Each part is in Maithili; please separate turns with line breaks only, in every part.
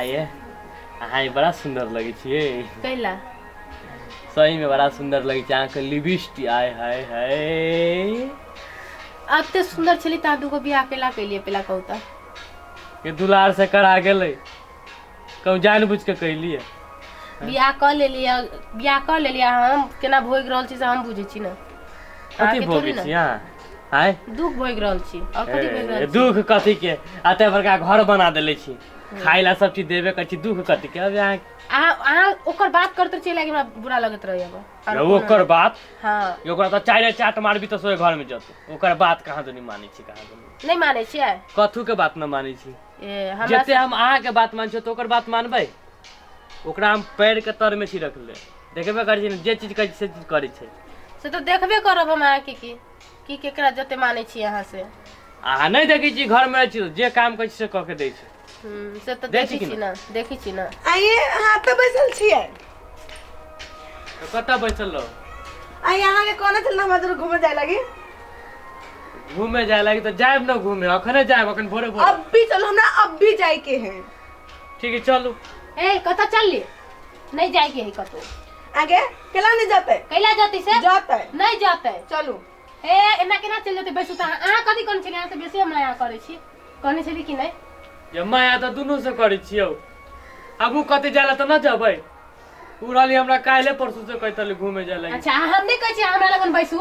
आइए अहाँ ई बड़ा सुन्दर लगै छियै।
कैला?
सहीमे बड़ा सुन्दर लगै छै अहाँके लिपस्टिक, आय हाय हाय।
एते सुन्दर छली तऽ अहाँ दूगो बियाह कैला कैलियै, पहिला कहू तऽ?
के दुलार से करा गेलै, कहूँ जानि बुझि कऽ कैलियै?
बियाह कऽ लेलियै, बियाह कऽ लेलियै, हम केना भोगि रहल छी से हम बुझै छी ने।
कथी
अहाँके
भोगै
थोड़ी ने।
छी अहाँ आँय?
दुख भोगि रहल छी आओर कथी भोगि रहल
ए,
छी?
दुख कथी के? एते बड़का घर बना देले छी, खाय ला सब चीज देबे करै छी, दुख कथी के अभी अहाँ?
अहाँ अहाँ ओकर बात करते चलि आबि, हमरा बुरा लगैत रहैए आब।
यौ, ओकर बात?
हाँ।
यौ, ओकरा तऽ चारि चाट मारबी तऽ सोए घर में जतौ। ओकर बात कहाँ दुनी मानै छी, कहाँ दुनी
नहि मानै छियै?
कथू के बात न मानै छी।
ए हमरा
जते हम अहाँ के बात मान छियै तऽ ओकर बात मानबै? ओकरा हम पैर के तर में छी रखले, देखबे करै छी ने, जे चीज कहै छी से चीज करै छै।
से तऽ देखबे करब हम अहाँके की की केकरा जते मानै छी अहाँ से।
अहाँ नहि देखै छी, घर में रहै छी, जे काम कहै छी से कऽ के दै छै।
से तऽ
दै छी
देखै
कि
छी ने, देखै छी ने।
आइए अहाँ एतऽ बैसल छियै?
तऽ कतऽ बैसल रहो?
आइए अहाँके कहने छल हमरा जरूर घूमे जाय लागी।
घूमे जाय लागी तऽ जायब ने घूमे, अखने जायब, अखन भोरे भोरे।
अब भी चलो, हमरा अब भी जाय के है।
ठीक है, चलू।
ए कतऽ चलली? नहीं जाएगी है कतौ।
आगे केला नहीं जाते?
कैला जतै से?
जाते।
नहीं जतै।
चलू।
ए एना केना चलि जेतै? बैसू तऽ अहाँ। अहाँ कथी कहने छलियै? अहाँ से बेसी हम माया करै छी, कहने छली कि नहि?
ये माया तऽ दुनू से करै छियौ। आब उ कतै जाय ला तऽ न जेबै? उ रहली हमरा काल्हि परसू से कहैत रहली घूमे जाय लागी।
अच्छा, अहाँ हम नहि कहै छी अहाँ हमरा लगन बैसू।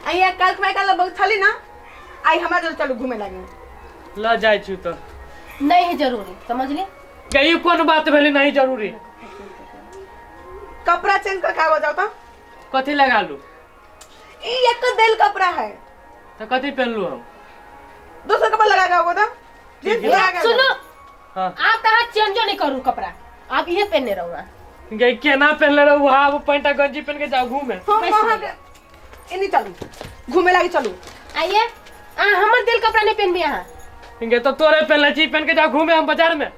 आइए कल खुमाई कल बहुत छली ना, आई हमरा जरूर चलू घूमे लागी।
ल जाइ छी तऽ।
नहीं है जरूरी, समझली?
गे, ई कोन बात भेलै नहीं जरूरी?
कपड़ा चेंज करके आबो जाओ तो।
कथी लगा लू?
ई एक देल कपड़ा है।
तऽ कथी पहनलू हम?
दोसर कपड़ा लगा के आबो तो, जींस लगा के।
सुनू।
हाँ।
आप तऽ अहाँ चेंजो नहीं करू कपड़ा, आप इहे पहनने रहू अहाँ।
गे, केना पहनले रहू? वहाँ पैंट आ गंजी पहन के जाऊ घूमे?
हम वहाँ के एनी चलू घूमे लागी, चलू।
आइए अहाँ हमर देल कपड़ा नहीं पहनबी अहाँ?
गे, तो तोरे पहनले छी, पहन के जाऊ घूमे हम बाजार में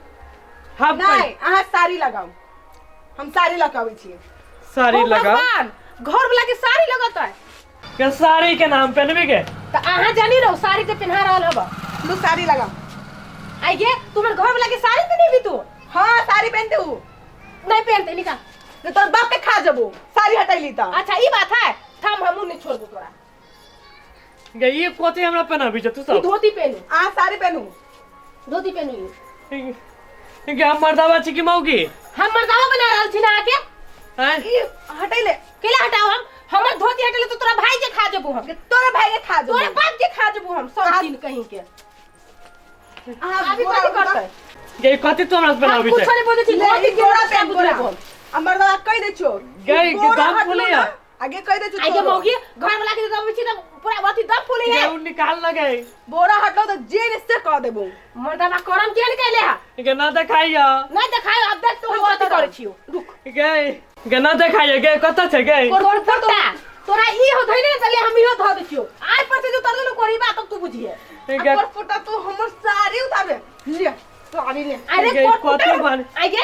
हम।
नहीं, अहाँ साड़ी लगाऊ, हम साड़ी लगाबै छी।
साड़ी
ओ
लगा
भगवान, घर वाला के साड़ी लगत है?
के साड़ी के नाम पहनबी के?
तऽ अहाँ जानी रहो साड़ी के पहना रहल हब।
लू साड़ी लगाऊ।
आइए तुमर घर वाला के साड़ी पहनेबी तू?
हाँ, साड़ी पहनते हूँ।
नहीं पहनते, निकाल।
नहीं तोर बाप के खा जबो साड़ी हटैली त।
अच्छा ई बात है, थम हमू नहीं छोड़बो तोरा।
गे, ई कथी हमरा पहनाबी छै तू
ई
सब?
धोती पहनू।
अहाँ साड़ी पहनू।
धोती पहनू ई।
गे, हम मर्दावा छी कि मौगी?
हम मर्दावा बना रहल छी ना अहाँके?
आँय?
ई हटैले।
केला हटाओ हम? हमर धोती हटेले तो तोरा भाई के खा जेबो हम।
तोरे भाई के खा जबो।
तोरे बाप के खा जेबो हम सब दिन कहीं के।
अहाँ
अभी
गोरा
कथी करतै?
गे, कथी तू हमरा
हम
पहनाबी छै?
कुछो नहीं बोलै छी।
ले,
धोती
ई गोरा
के
पहन,
बुझले
गोरा।
बोल।
आ मर्दावा कहि दै छियौ।
गे,
ई गोरा
दम
हटलो
फूलैया।
ना, आगे कहि दै छियौ।
आइ के
तोरो।
मौगी घर वाला के दबै छी त पूरा अथी दम फूले
गे,
है।
उ निकाल न गे।
बोरा हटलो तऽ जे ने से कह देबो।
मर्दावा करम किया नहीं कैले है?
गे, ना देखाइया।
नहीं देखायो, अब देख तो हम अथी करै छियो, रुक।
गे, गे, ना देखाइया गे, कतऽ छै गे?
कोर फटा तोरा ई हो धइले ने तले हम इहो धऽ दै छियो। आइ पर से जो तरले न कोरी बात तू बुझिए।
गे,
आ कोर फुटा तू हमर साड़ी उतारबे, ले साड़ी ले।
अरे
गे,
कोर
कथी
फुटा
बानी?
आइ गे,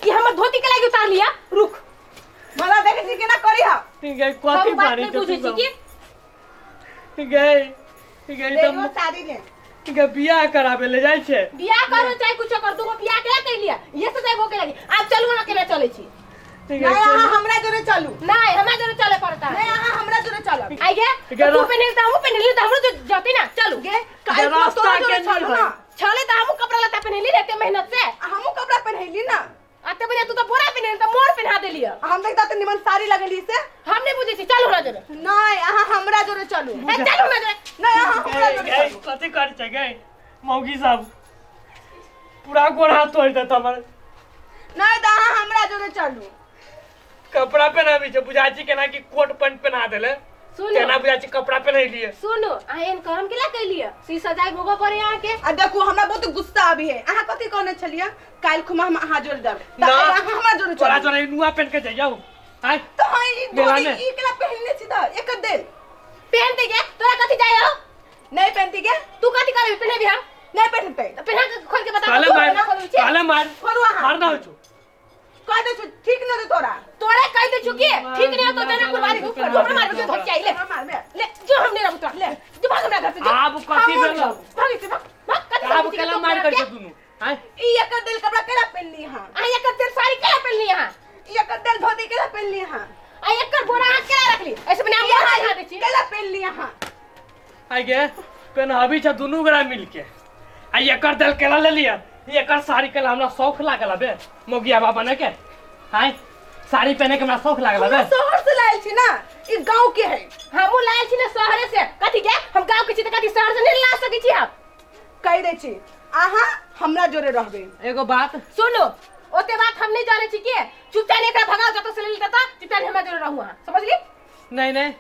ई हमर धोती के लागी उतार लिया, रुक।
मला देखै छी केना करी हा।
गे, कथी
हम बात
बानी
नहीं
छै
बुझै
तू
छी की
सब? गे, गे,
ले
तऽ
इहो साड़ी ले।
गे, बियाह कराबे ले जाइ छै।
बियाह करो चाहे कुछो कर, दूगो बियाह के कैलिया ये से जाय भोके लागी। आब चलू ना, केना चलै छी?
गे,
नहीं, अहाँ हमरा जोरे चलू।
नहीं, हमरा जरूर चले पड़ता।
नहीं, अहाँ हमरा जोरे चलब।
आई गे,
गे,
तू पहनेल त हमहूँ पहनेली त हमरो जो जते ना, चलू।
गे, काल्हि
रास्ता
तोरा जोरे
के
चलू
नहीं
ना।
चले त हमहूँ कपड़ा लत्ता पहनेली रहते मेहनत से।
आ हमहूँ कपड़ा पहनैली ना।
अते बढ़िया तू तो बोरा पहनेली त मोर पहना देलिय।
आ हम देखता तऽ निमन साड़ी लगेली से।
हम नहीं बुझै छी, चलू हमरा जोरे।
नहीं, अहाँ हमरा जोरे चलू।
ए चलू हमरा जोरे।
नहीं, अहाँ हमरा
गे,
जोरे
गे,
चलू।
कथी करै छै गे मौगी सब? पूरा गोड़ हाथ तोड़ि देत हमर।
नहीं तऽ अहाँ हमरा जोरे चलू।
कपड़ा पहनाबी छै, बुझाइ छै केना कि कोट पैंट पहना देले।
सुनू।
केना बुझाइ छै कपड़ा पहनेलिए।
सुनू, अहाँ एहन करम केला कैलिए सी सजाय भोगऽ पड़े अहाँके।
आ देखू, हमरा बहुत गुस्सा आबी है। अहाँ कथी कहने छलियै? काल्हि खुमा हम अहाँ जोरे जाब तऽ
ना।
आइ अहाँ हमरा जोरे
तोरा
चलू।
जोरे नुआ पहन के जइयौ आँय?
तऽ हाँ, ई
मेला
धोती
में।
ई केला पहनने छी तऽ एकर देल।
पहनते गे, तोरा कथी जाय हो?
नहीं पहनती गे।
तू कथी करबी? पहनेबी हम?
नहीं पहनते।
तऽ पहना के खोल के बता।
काले
तू
मार,
पहना खोलबै छी।
काले मार।
खोलू अहाँ।
मारना होइ छौ।
कह दे छु ठीक न दे तोरा।
तोरे कह दे छु की ठीक नहीं हो तो जना कुर्बानी तू हमरा मारबे के धोती आई ले।
हमरा मारबे।
ले जो, हम नहीं रहबो तोरा, ले जो, भाग हमरा घर से जो।
आब कथी
हम
भेलौ?
भाग से, भाग भाग। कथी
आब
समझी
केला
तू
मार
हमरा
कर
के?
दुनू आँय?
ई एकर देल कपड़ा केना पहनली हां?
आ एकर तेल साड़ी केला पहनली अहाँ?
एकर तेल धोती केला पहनली हां?
आ एकर बोरा अहाँ केला रखली? ऐसे बना हम बोरा दै छी।
केला पहनली हां?
आइ गे पेनहबी छ दुनू गोरा मिलके। आ एकर देल केला ले लिया, एकर साड़ी केला हमरा शौख लागल बे मोगिया बाबा बने के। हाय साड़ी पहने के हमरा शौख लागल बे।
शहर से लायल छी ना, ई गांव के है।
हमहू लायल छी ना शहरे से। कथी के हम गांव के छी त कथी शहर से नहीं ला सकै छी हम?
कहि दै छी अहाँ हमरा जोरे रहबे।
एगो बात
सुनो, ओते बात हम नहीं जाने छी के चुपचाप एकरा भगाओ जतऽ से लेली ततऽ, चुपचाप हमरा जोरे रहू अहाँ, समझली?
नहीं नहीं,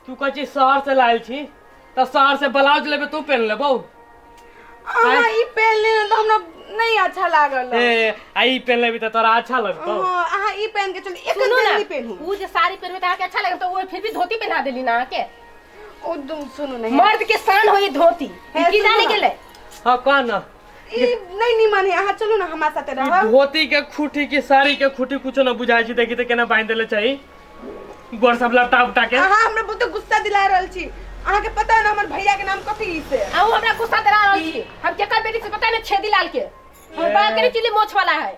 तू कहै छी शहर से लायल छी त शहर से ब्लाउज लेबे तू पहन लेबौ।
अहाँ ई पहन लेने त हमरा नहीं अच्छा लागल।
ए आ ई पहन लेबी त तोरा अच्छा लगतौ।
हां अहाँ ई पहन के चल, एक
सुनू
दिन
ना,
नहीं पहनू।
उ जे साड़ी पहनबे त अहाँके अच्छा लगत, त ओ फिर भी धोती पहना देली ना अहाँके।
ओ तुम सुनू नहीं,
मर्द के शान होई धोती,
हे,
की
सुनू
जाने
ना।
गेलै।
हां कह ना,
ई नहीं निमन है, अहाँ चलू ना हमरा साथे रहब।
धोती के खूटी की साड़ी के खूटी कुछो न बुझाइ छी, देखी त केना बांधि देले छै गोर सब लपटा उपटा के।
अहाँ हमरा बहुते गुस्सा दिला रहल छी। अहाँ के पता है ना हमर भैया के नाम कथी से?
अहूँ हमरा गुस्सा दिला रहल छी। हम केकर बेटी से पता नहीं, छेदी लाल के। हम बात करी चिली मोछ वाला है।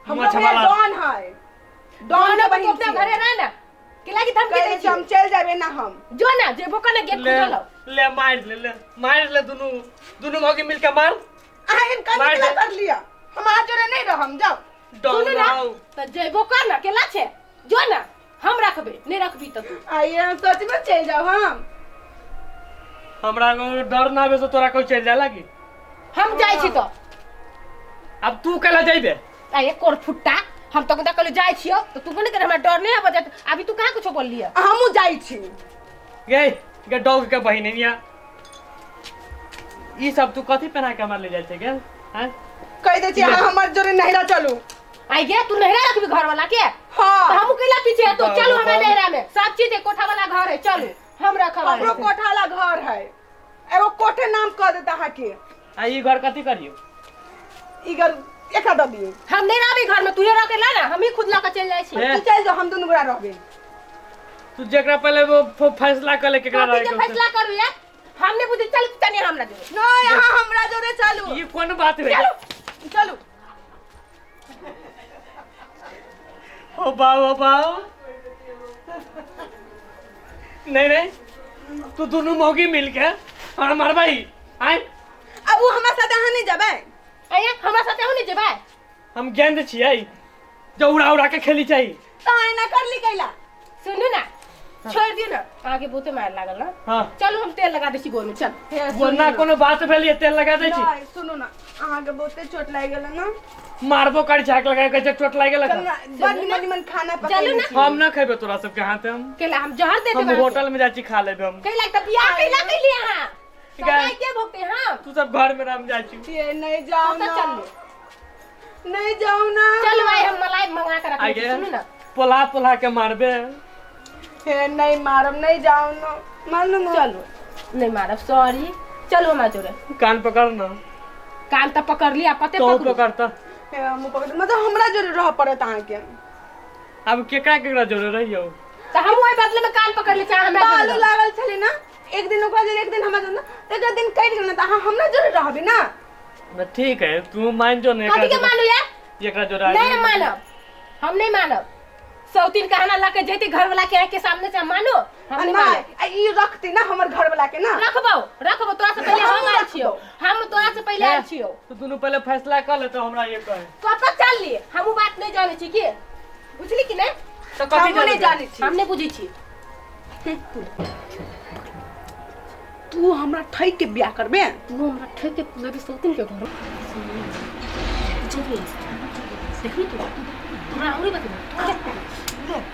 हमरो
मोछ
भैया
वाला।
डॉन है, डॉन
डॉन
के
तो अपना घरे रह ना, के लागी धमकी
कहे
दै
छी
छी।
हम चल जाबे ना हम।
जो ना जेबो कने गेट
ले
खुजल हौ।
ले मार ले, ले मार ले, दुनू दुनू मौगी मिल के मार।
अहाँ इनका
मार
निकला
दे।
कर लिया, हम अहाँ जोरे नहीं रहम, जाओ।
डॉन
सुनू ना,
आओ।
त जेबो कर ना केला छे, जो ना हम रखबे, नहीं रखबी त तू।
आइए हम सच में चल जाओ हम।
हमरा डर ना आबे से तोरा कोई चल जा लागी।
हम जाइ छी त।
अब तू केला जाइबे?
आ एक कोर फुट्टा, हम तो कहले कहले जाइ छियो त तू कोने करे हमरा डर नहीं आबे जात। अभी तू कहाँ कुछो बोललिय?
हमहू जाइ छी।
गे गे डॉग के बहिन निया, ई सब तू कथी पहना के हमरा ले जाइ छै गे? हैं
कहि दै छी अहाँ हमर जोरे नहिरा चलू।
आई गे तू नहिरा रखबी घर वाला के?
हां।
त हमहू केला पीछे है तो चलू हमरा नहिरा में सब चीज है, कोठा वाला घर है, चलू हम रखब।
हमरो कोठा वाला घर है, एगो कोठे नाम कह देता अहाँ के।
आ ई घर कथी करियो?
ई घर एकरा दऽ दियौ।
हम नहीं रहबी घर में, तू ही रह के ला ना, हम ही खुद ला के चल जाइ छी।
तू चल जाओ, हम दुनू गोरा रहबे।
तू जेकरा पहले वो फैसला कर ले केकरा
कथी
रहे
के फैसला करू यार, हमने बुझे चल तनी हमरा जोरे।
नहीं अहाँ हमरा जोरे चलू।
ई कोन बात भेल?
चलू चलू।
ओ बाओ ओ बाओ, नहीं नहीं तू दुनू मौगी मिल के और मारबाई आय।
अब वो हमरा साथ अहाँ नहीं जाबै?
आया हमरा साथ अहूँ नहीं जेबै?
हम गेंद छियै जो उड़ा उड़ा के खेली चाही।
त एना करली कैला?
सुनू ना, छोड़ दियो ना, अहाँके बहुते मार लागल ना।
हां
चलू हम तेल लगा दै छी गोर में, चल।
वो ना कोनो बात भेल, ये तेल लगा दै छी।
नहीं सुनू ना, अहाँके बहुते चोट लागि गेल ना।
मारबो कर झाक लगा के चोट लागि गेल।
चलू ना, बड़ निमन निमन खाना
चलू ना।
पकेने छी।
हम ना खेबे तोरा सबके हाथे, हम
कैला हम जहर दे
हम
देबै।
होटल में जाइ छी खा लेबे हम।
कैला त बियाह कैला कैली अहाँ?
ठीक है।
सगाई के भोगते हम?
तू सब घर में रह जाइ छी।
ये नहीं जाओ
कतऽ
ना,
चलू?
नहीं जाओ ना।
चलू भाई हम मलाई मंगा के रखने छी,
आगे
सुनू ना।
पोला पोला के मारबे।
हे नहीं मारब, नहीं जाओ ना, मानू ना।
चलू नहीं मारब, सॉरी। चलू हमरा जोरे।
कान पकड़ ना।
कान त पकड़ लिया, पते
तो
पकड़ू।
पकड़ता।
हे हम पकड़, मतलब हमरा जोरे रह पड़त अहाँके।
अब केकरा केकरा जोरे रहियो?
त हम ओहि बदले में कान पकड़ ले चाहे हमरा जोरे
बालू
रहू।
लागल छलै ना, एक दिन ओकरा जोरे एक दिन हमरा जोरे ना, त एक दिन कटि गेल ना त अहाँ हमरा जोरे रहबै ना।
ना ठीक है, तू मान जो ने
कथी के मानू यार?
एकरा जोरे
नहीं मानब, हम नहीं मानब। सौतीन कहना ला के जैती घर वाला के आँख के सामने से मानो, हम नहीं
नहीं,
मानब।
आ ई रखती ना हमर घर वाला के ना।
रखबौ रखबौ, तोरा से पहले हम आयल छियौ, हम तोरा से पहले आयल छियौ।
तू दुनू पहले फैसला कर ले तो हमरा ये कहे।
कतऽ चलली? हम उ बात नहीं जानै छी की, बुझली कि नहीं?
तो कथी
हमहूँ नहीं जानै छी।
हम नहीं बुझै छी।
तू हमरा ठकि के बियाह करबे?
तू हमरा ठकि के लेबी सौतीन के घर। देखबी तू, तोरा औरी बतेबो।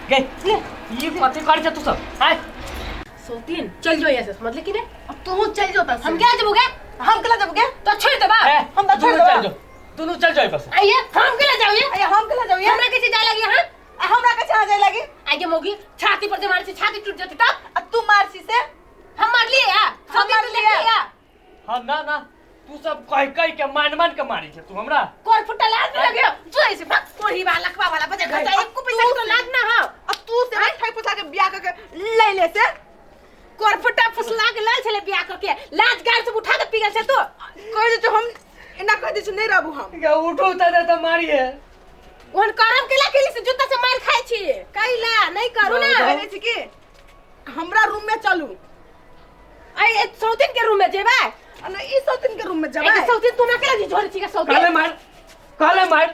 गे ई कथी करै छै तू सब? आय
सौतीन चल जो यहाँ से, समझले कि नहीं?
अब तू चल जो त।
हम क्या जबो गे?
हम केला जबो गे?
तो छोड़ देबा।
ए,
हम तऽ छोड़ि
दुनू चल
देबा।
जो, दुनू चल जाए बस।
आइए हम केला जाओ ये?
अरे हम केला जाओ ये?
हमरा के जाए लगी हां?
आ हमरा के छा जाए लगी?
आगे मोगी छाती पर जे मारै छी छाती टूट जतै तब।
आ तू मारसी से?
हम मारलिए या?
हम
सौतीन
मारलिए।
देखलिए या?
हां ना ना, तू सब कह कह के मान मान के मारी छै तू हमरा।
कोर फुटल लाज नहीं लगे जो ऐसे भाग कोढ़ी वाला लखवा वाला बजे घर जाए, एको पैसा के तो लाज ना हो।
अब तू से ठकि फुसा के बियाह कर के ले ले से।
कोर फुटा फुसला के लाल छले बियाह करके, लाज गार से उठा के पी गेल छै तू।
कह दे हम एना कह दै छी नहीं रहबू हम।
गे उठू त त मारिए।
ओहन करम केला केली से जूता से मार खाइ छी कैला नहीं करू ना।
कह दै छी कि हमरा रूम में चलू।
आई सौतीन के रूम में जेबै?
आ नहीं ई सौतीन के रूम में जेबै।
ए सौतीन तू ना केला जी झोरी छी के सौतीन।
कहले मार, कहले मार,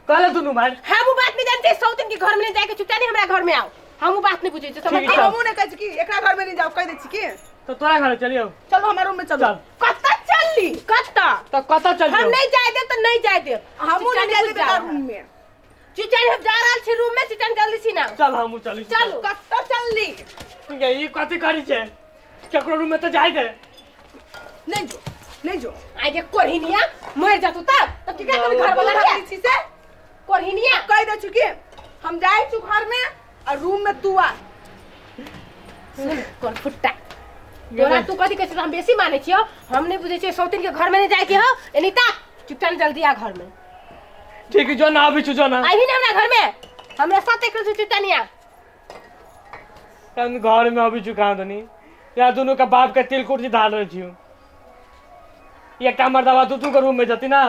कहले दुनू मार।
हम उ बात नहीं जानते, सौतीन के घर में नहीं जाके चुपचाप नहीं हमरा घर में आओ। हम उ बात नहीं बुझै छी, समझ
ठीक
गई?
है।
हमहूँ नहीं कहै छी कि एकरा घर में नहीं जाओ, कह दै छी कि
तो तोरा घर चलियो।
चलो हमरा रूम में चलो।
चल।
कतऽ चलली? कतऽ?
तो कतऽ चलियो?
हम नहीं जाय देब तऽ नहीं जाय देब।
हमहूँ नहीं जाय देब
चुपचाप
एकरा रूम में।
चुपचाप हम जा रहल छी रूम में, चुपचाप जल्दी छी ना।
चल हमहूँ चली।
चलू।
कतऽ चलली?
गे ई कथी करी छै? केकरो रूम में तो जाय दे।
नहीं जो, नहीं जो।
आइ के कोरहिनिया मर जातू तब तब की कभी घर वाला
करी छी से?
कोरहिनिया
कह दै छी कि हम जाय छी घर में आ रूम में तू आ।
सुन कोन फुट्टा तोरा तू कथी कहै छी हम बेसी मानै छियौ, हम नहीं बुझै छियै सौतीन के घर में नहीं जाय के हौ। एनिता चुपचाप जल्दी आ घर में।
ठीक है जो ना अभी जो ना।
आइही ना हमरा घर में, हमरा साथ एक रोज चुपचाप नहीं आ।
हम घर में अभी चुका दनी या दोनों का बाप के तिल कुर्सी धार रहे छियो। एकटा मर्दाबा दू दू के रूम में जती ना,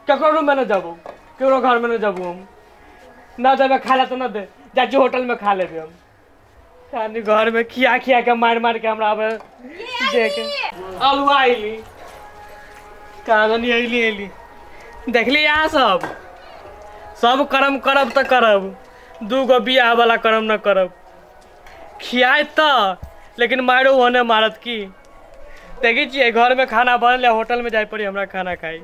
केकरो रूम में न जाबू, केकरो घर में न जाबू। हम ना देबे खा ले तो ना दे, जाइ छी होटल में खा लेबे हम। खानी घर में खिया खिया के मार मार के हमरा आबे दे के अलुआ अइली कहाँ दनी अइली अइली देखली यहाँ सब सब करम करब तऽ करब, दू गो बियाह वाला करम न करब। खियात तऽ लेकिन मारो ओने मारत की। देखै छियै घर में खाना बनल है, होटल में जाय पड़ी हमरा खाना खाई।